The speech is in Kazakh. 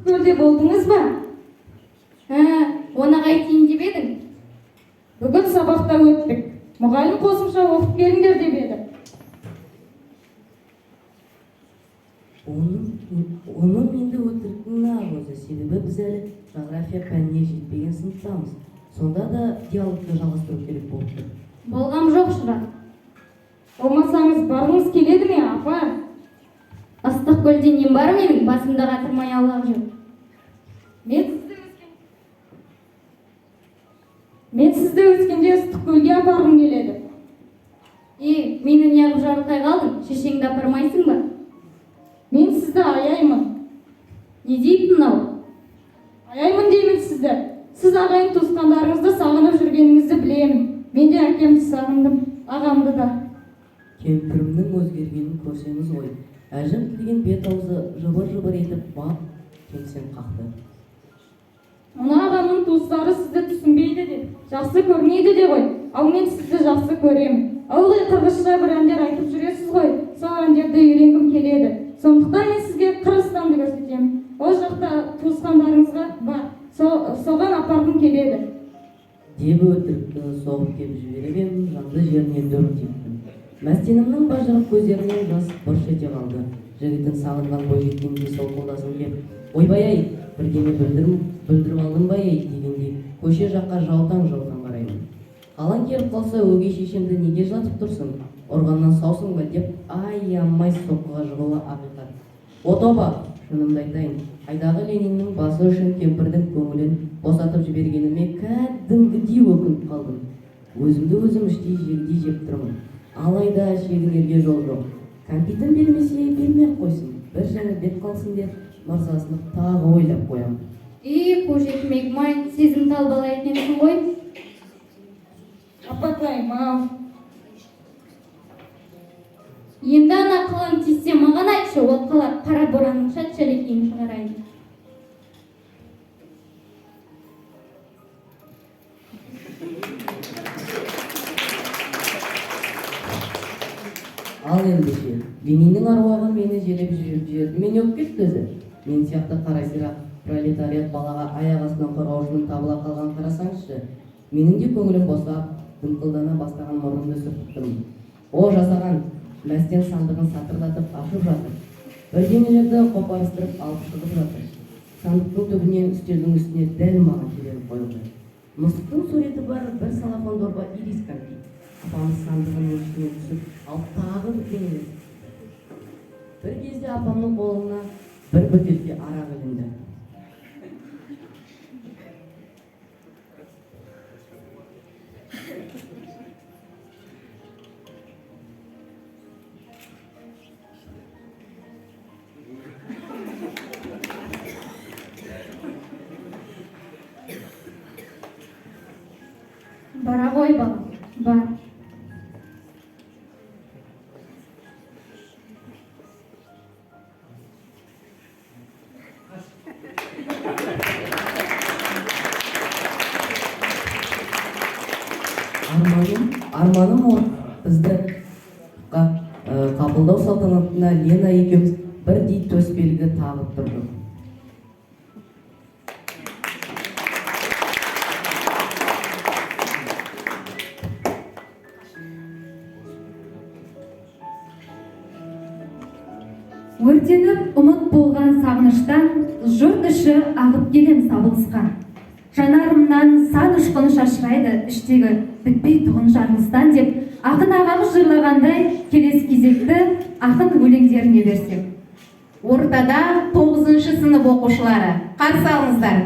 Көлде болдыңыз ба? Ә, оны қайтейін деп едің? Бүгін сабақта өттік. Мұғалім қосымша оқып келіңдер деп еді. Оның енді өтіріктің нақ өзі, себебі біз әлі жағрафия пәніне жетпеген сыныптамыз. Сонда да диалогты жалғастыру керек болып тұр. Болғам жоқ, шырақ. Болмасаңыз барғыңыз келеді ме, апа? Ыстық көлде нем бар менің, басымды қатырмай аулақ жүр. Мен сізді өскенде ыстық көлге апарғым келеді. Е, мені неғып жарылқай қалдың? Шешеңді апармайсың ба? Мен сізді аяймын. Не дейді мынау? Аяймын деймін сізді. Сіз ағайын туысқандарыңызды сағынып жүргеніңізді білемін. Мен де әкемді сағындым, ағамды да. Кемпірімнің өзгергенін көрсеңіз ғой. Әжім тілеген бет аузы жыбыр-жыбыр етіп бап кеңсең қақты. Мына ағамның туыстары сізді түсінбейді де, жақсы көрмейді де ғой. Ал мен сізді жақсы көремін. Ылғи қырғызша бір әндер айтып жүресіз ғой. Сол әндерді үйренгім келеді. Сондықтан мен сізге Қырғызстанды көрсетемін. Ол жақта туысқандарыңызға бар. Соған апарғым келеді. Деп өтірікті соғып кеп жіберіп ем, жанды жеріне дөп типтім. Мәстенімнің бажырық көздерінен жас бырш ете қалды. Жігітін сағынған бойжеткендей солқылдасын кеп, ойбай-ай, бірдеме бүлдіріп алдым ба ей дегендей көше жаққа жаутаң-жаутаң қараймын. Қалаң келіп қалса, өгей шешемді неге жылатып тұрсың, ұрғаннан саусың ба деп аямай соққыға жығуы ақиқат. О тоба, шынымды айтайын, қайдағы Лениннің басы үшін кемпірдің көңілін босатып жібергеніме кәдімгідей өкініп қалдым. Өзімді өзім іштей жегідей жеп тұрмын. Алайда шегінерге жол жоқ. Кәмпитін бермесе бермей-ақ қойсын, бір жеңілдеп қалсын деп мырзасыны тағы ойлап қоямын. Үй, қожекмегім-ай, сезімтал бала екенсің ғой. Апатайым-ау. Енді ана қылаң тиіссе маған айтшы, ол қара боранның шат шәлекейін шығарайын. Ал ендеше, Лениннің аруағы мені желеп жіберді, мен өп кетті өзі. Мен сияқты қара сирақ пролетариат балаға аяқ астынан қорғаушының табыла қалған қарасаңызшы. Менің де көңілім босап, дымқылдана бастаған мұрнымды сүртіп тұрмын. О, жасаған, мәстен сандығын сатырлатып ашып жатыр. Бірдеңелерді қопарыстырып алып шығып жатыр. Сандықтың түбінен үстелдің үстіне дәл маған келіп қойылды. Мысықтың суреті бар бір салафан дорба ирис кәмпит. Апамыз сандығының ішінен түсіп, алып тағы бірдеңелер. Бір кезде апамның қолына бір бөтелке арақ ілінді. Бара ғой, балам, бар. Арманым ол бізді қабылдау салтанатына Лена екеуміз бірдей төс белгі тағып тұрдық. Өртеніп ұмыт болған сағыныштан жұрт іші ағып келем сабылысқан. Жанарымнан сан ұшқын шашырайды іштегі бітпей тұғын жарылыстан деп ақын ағамыз жырлағандай келесі кезекті ақын өлеңдеріне берсек. Ортада 9-сынып оқушылары. Қарсы алыңыздар.